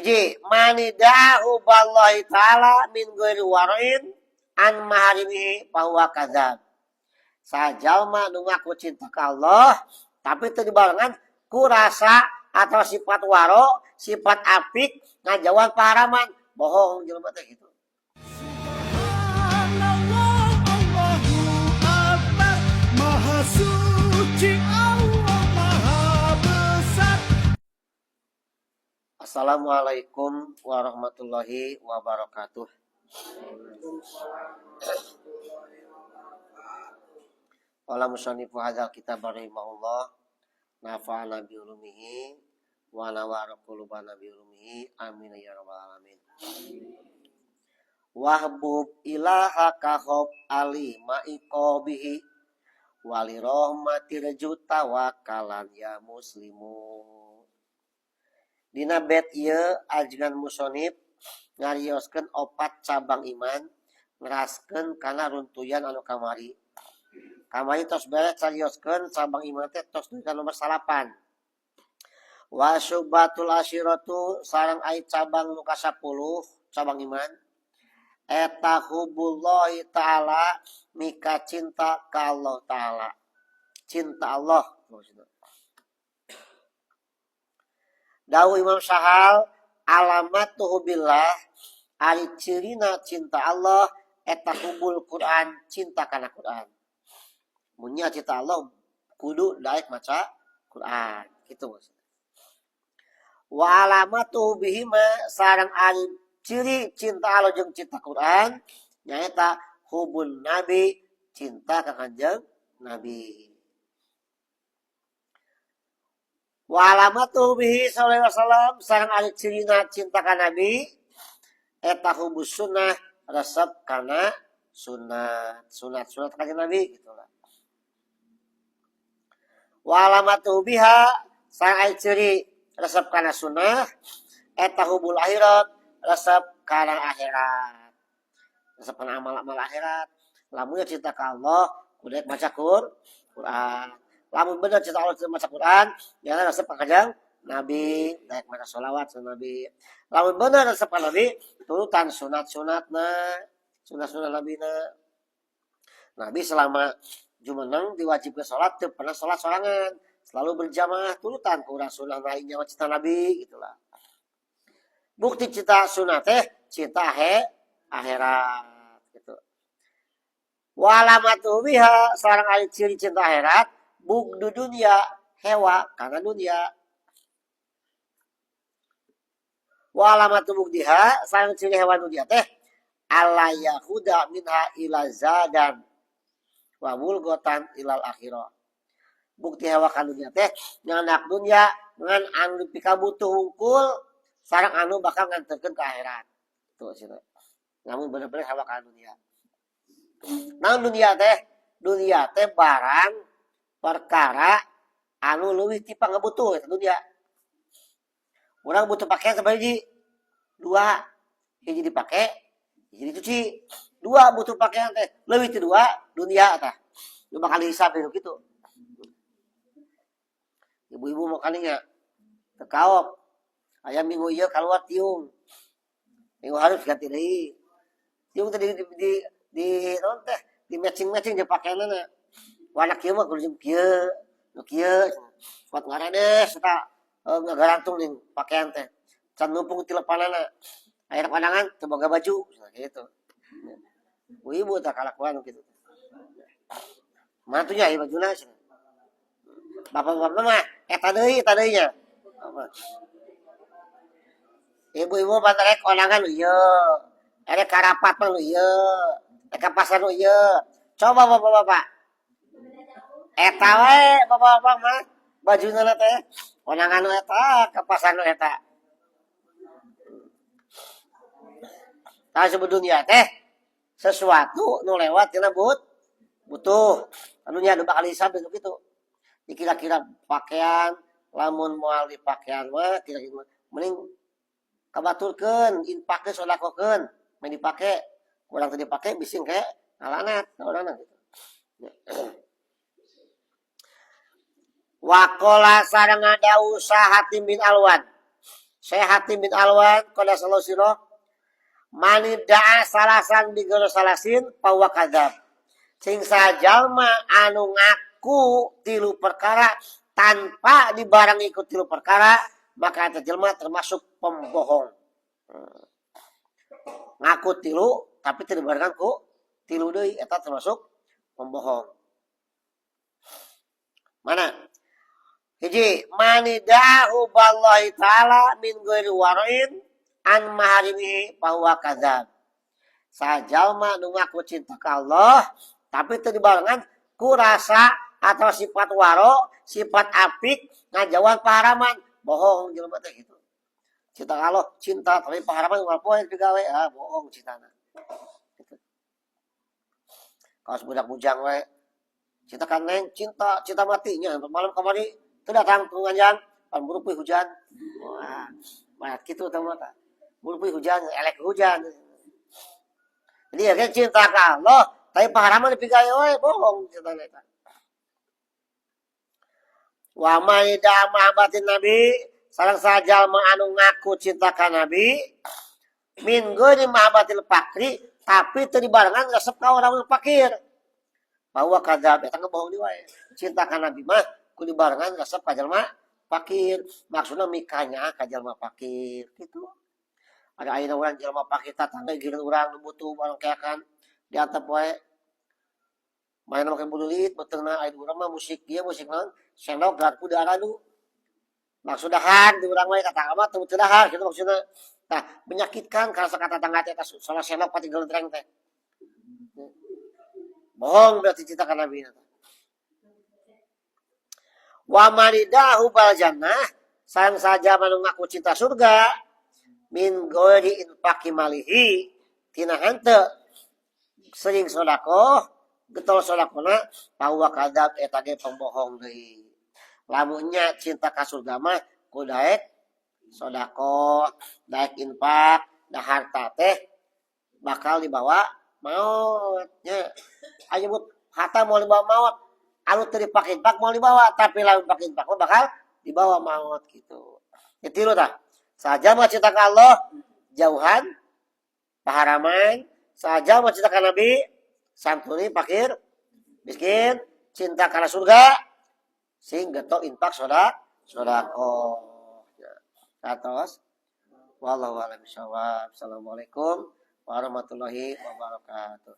Hiji, manidda'a hubballahi ta'ala min ghairi wara'in an maharimihi fahuwa kadzab. Sajalma nu ngaku cinta ka Allah tapi teu dibarengan ku rasa atau sifat waro, sifat apik ngajauhan paharaman, bohong jelema teh gitu. Subhanallah, Allahu Akbar, Maha Suci Allah, Maha Besar. Assalamualaikum warahmatullahi wabarakatuh. Qala musannifu hadzal kitab rahimahullah nafa'ana bi ulumihi wa nawara qulubana bi ulumihi amin ya rabbal alamin. Wahbub ilaha kahob ali ma'iqabihi wali rahmatir tawakkalan ya muslimu. Dina bet ieu ajengan musonib ngarioskeun opat cabang iman ngeraskeun kana runtuyan anu kamari. Kamari tos beres carioskeun cabang iman teh tos dugi ka nomor 9. Wa syubatul asyiratu sareng ai cabang nu ka-10 cabang iman eta hubbullahi ta'ala mika cinta ka Allah ta'ala. Cinta Allah maksudna. Dawuh Imam Sahal alamatu hubbillah ari cirina cinta Allah eta hubbul Quran, cinta kana Quran. Munya cinta Allah kudu daek maca Quran gitu maksudna. Wa alamatu bihima sareng ari ciri cinta Allah jeung cinta Quran nyaeta hubun Nabi, cinta ka Kanjeng Nabi. Wa alamatu bihi sallallahu alaihi wasallam sareng ari cirina cinta ka Nabi eta hubus sunnah, resep kana sunat, sunat-sunat kanjeng Nabi gitulah. Wa alamatu biha sareng ari ciri resep kana sunnah eta hubul akhirat, resep kana akhirat, resep kana amal-amal akhirat. Lamun cinta ka Allah kudu maca Quran. Lamun bener cinta Allah maca Quran, jangan resep ka kanjeng Nabi, daek maca sholawat ka Nabi. Lamun bener resep ka Nabi, turutan sunat-sunatna, sunat-sunat Nabina. Nabi selama jumeneng diwajibkan sholat, teu pernah sholat sorangan, selalu berjamaah, turutan ku urang sunah lainnya cinta Nabi gitulah. Bukti cinta sunah teh cinta akhirat gitu. Walamatu biha sareng ari ciri cinta akhirat bugdu dunia hewa karena dunia. Walamatu bugdiha sareng ciri hewa dunia teh alla yahuda minha ila zadan wa bulgotan ilal akhirah. Bukti hewa ka dunia teh nyanak dunia ngan anu pikabutuh hungkul sareng anu bakal nganterkeun ka akhirat. Tuh cenah. Namun bener-bener hewa ka dunia. Naon dunia teh? Dunia teh barang perkara anu leuwih ti pangabutuh eta dunia. Urang butuh pakaian sabaraha hiji? Dua. Hiji dipake, hiji dicuci. Dua butuh pakaian teh, leuwih ti dua dunia tah. Nu bakal dihisab itu kitu. Ibu-ibu mau kalinya teu kaop. Aya minggu ieu kaluar tiung. Minggu harus ganti deui. Tiung teh di naon teh? Di matching-matching jeung pakaianna. Warna kieu mah kudu jeung kieu, nu kieu. Kuat ngaredes eta ngagarantung ning pakaian teh. Can numpung ti lepanana. Aya pandangan teu boga baju gitu. Ibu tah kalakuan kitu. Mantunya ieu bajuna cenah. Bapak-bapak mah eta deui nya. Ibu-ibu mah rek kondangan nu ieu. Rek karapat mah nu ieu. Rek ka pasar nu ieu. Coba bapak-bapak. Eta we bapak-bapak mah bajuna teh kondangan nu eta, ka pasar nu eta. Tah sebut dunia teh sesuatu nu lewat tina butuh. Anu nya nu bakal hisab itu kitu. Dikira-kira pakaian lamun moal dipakaian mah kira-kira mending kabaturkeun, infakkeun, sodakokeun, meh dipake, kurang teu dipake bising kayak ngalanat urangna gitu. Waqala sareng ada usaha Hatim bin Alwan. Syekh Hatim bin Alwan qaddasallahu sirrah, man idda'a salasan bighairi salasin fahuwa kadzab. Sing sajalma anu ngaku tilu perkara tanpa dibarengi ku tilu perkara, maka eta jelma termasuk pembohong. Ngaku tilu tapi tidak dibarengan ku tilu deui, eta termasuk pembohong. Mana? Hiji, man idda'a hubballahi ta'ala min ghairi wara'in an maharimihi fahuwa kadzab. Sajalma nu ngaku cinta ka Allah tapi teu dibarengan ku rasa atau sifat waro, sifat apik ngajauhan paharaman, bohong jelema teh gitu. Cinta ka Allah, cinta tapi paharaman unggal poe digawe, ah bohong cintana. Gitu. Kawas budak bujang we cinta kan neng, cinta cinta matinya, malam kamari teu datang pengajian pan buru hujan. Wah, banyak gitu teh mah. Buru hujan, elek hujan. Jadi ya kan cinta ka Allah, tapi paharaman dipigawe we, bohong cinta eta. Wa man idda'a mahabbatin nabi, sareng sajalma anu ngaku cinta ka nabi min ghairi mahabbatil faqri, tapi teu dibarengan resep ka orang fakir. Fahuwa kadzab, eta ngebohong deui wae. Cinta ka nabi mah kudu dibarengan resep ka jalma fakir. Maksudna mikanya ka jalma fakir gitu. Ada ayeuna urang jalma fakir tatangga giliran urang nu butuh barang keakan diantep wae. Main make budulit beteungna, aya urang mah musik ieu musik naon, sendok garpu diaradu. Maksud dahar di urang mah kata mah teu dahar gitu maksudna. Tah menyakitkan karena kata tetangga teh salah sendok pati gelentreng teh. Bohong berarti cinta ka Nabi. Wa man idda'a hubbal jannah, sareng sajalma nu ngaku cinta surga min ghairi infaqi malihi, tina henteu sering sedekah, getol sedekahna, fahuwa kadzab, eta ge pembohong deui. Lamunnya cinta ka surga mah ku daek sedekah, daek infak, da harta teh bakal dibawa maut nya. Aya nyebut harta mau dibawa maut, anu teu dipake infak mau dibawa, tapi lamun pake infak mah bakal dibawa maut gitu. Ya tilu tah. Saja mah cinta ka Allah jauhan paharaman, saja mah cinta ka Nabi santuni fakir miskin, cinta karena surga sing getol infak sodakoh. Ya. Atos. Wallahu a'lam bishawab. Assalamualaikum warahmatullahi wabarakatuh.